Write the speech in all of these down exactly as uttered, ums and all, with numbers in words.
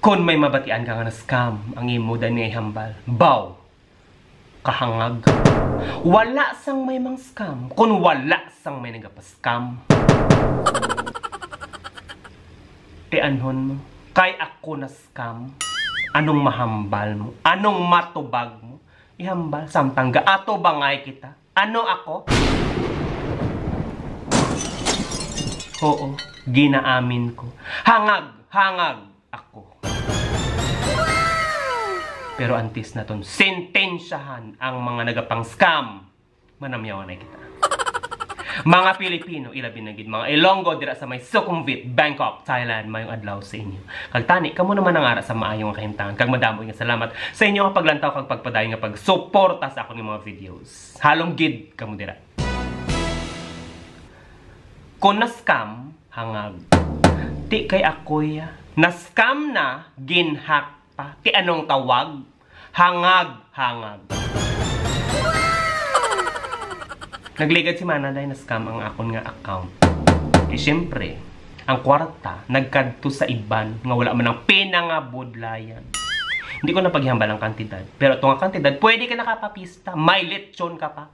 Kon may mabatian ka nga na-scam, ang imo dayon nga ihambal, baw, kahangag. Wala sang may mang-scam, kon wala sang may nagapaskam. Tianhon mo, kay ako na-scam. Anong mahambal mo? Anong matubag mo? Ihambal, samtang gaatubangay kita. Ano ako? Oo, ginaamin ko. Hangag, hangag ako. Pero antes naton sentensyahan ang mga nagapang-scam, manamyawan na kita. Mga Pilipino, ilabi na gid mga Ilonggo dira sa may Sukhumvit, Bangkok, Thailand, mayong adlaw sa inyo. Kag tani, kamo naman ang ara sa maayo nga kahimtangan. Kag madamo nga salamat sa inyo nga paglantaw kag pagpadayon nga pagsuporta sa akon nga mga videos. Halong gid kamo dira. Kung na-scam, hangag. Ti kay ako'y na-scam na, ginhack pa. Ti anong tawag? Hangag, hangag. Nagligad si Mana dahil na-scam ang akon nga account. Di siyempre, ang kwarta nagkadto sa iban nga wala man ang pinangabudlayan. Hindi ko na paghihambal ang kantidad. Pero ito nga kantidad, pwede ka nakapapista. May lechon ka pa.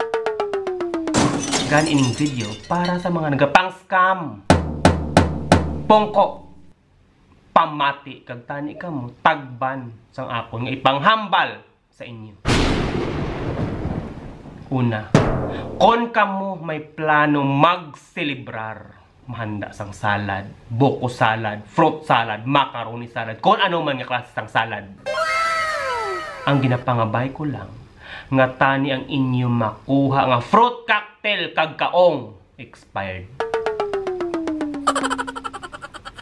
Gani ining video para sa mga nagapang-scam. Pongko, pamati kag tani kamo tagban sang akon nga ipanghambal sa inyo. Una, kon kamo may plano magselebrar, mahanda sang salad, buko salad, fruit salad, macaroni salad, kon ano man nga klase sang salad. Ang ginapangabay ko lang nga tani ang inyo makuha nga fruit cocktail kag kaong expired.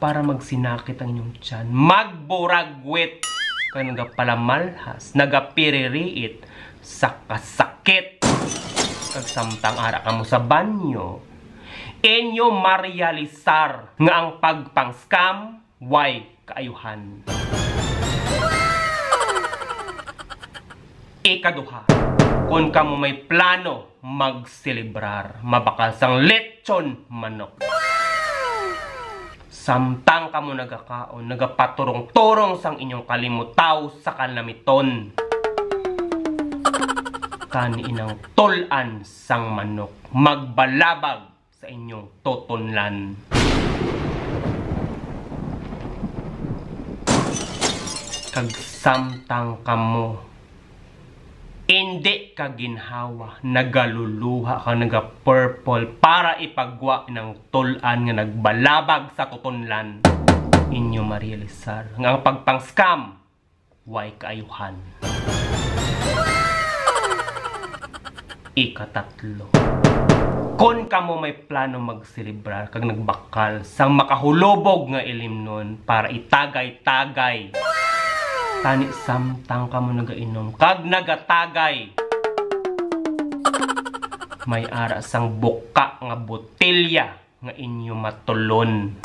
Para magsinakit ang inyong tiyan, magburagwit, kag nagapalamalhas, nagapiririit sa kasakit. Kag samtang ara kamo sa banyo, inyo marealisar nga ang pagpang-scam way kaayuhan. Ikaduha, kon kamo may plano magselebrar, mabakal sang lechon manok. Samtang kamo nagakaon, nagapaturong-turong sang inyong kalimutaw sa kalamiton. Tani inang tul-an sang manok, magbalabag sa inyong tutunlan. Kag samtang kamo indi ka ginhawa, nagaluluha ka, naga-purple para ipagwa inang tul-an nga nagbalabag sa tutunlan, inyo marealisar nga ang pagpang-scam way kaayuhan. Ikatatlo, kon kamo may plano magselebrar kag nagbakal sang makahulubog nga ilimnon para itagay-tagay, tani samtang kamo nagainom kag nagatagay, may ara sang buka nga botelya nga inyo matulon.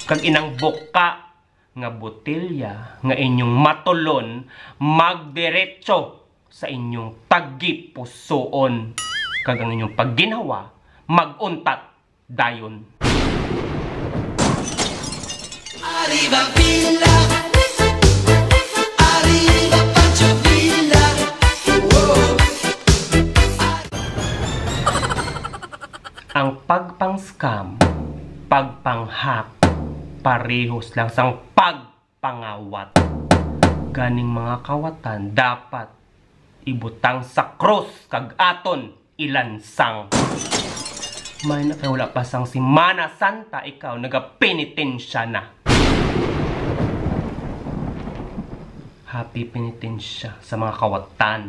Kag inang buka nga botelya nga inyong matulon magdiretso sa inyong tagipusoon, kag ang inyong pagginhawa mag-untat dayon. Arriba Villa, arriba Pancho Villa. Whoa. Ang pagpang-scam, pagpang-hack, parehos lang sang pagpangawat. Ganing mga kawatan dapat ibutang sa krus kag aton ilansang. May na kay wala pa sang Semana Santa, ikaw nagapenitensya na. Happy penitensya sa mga kawatan.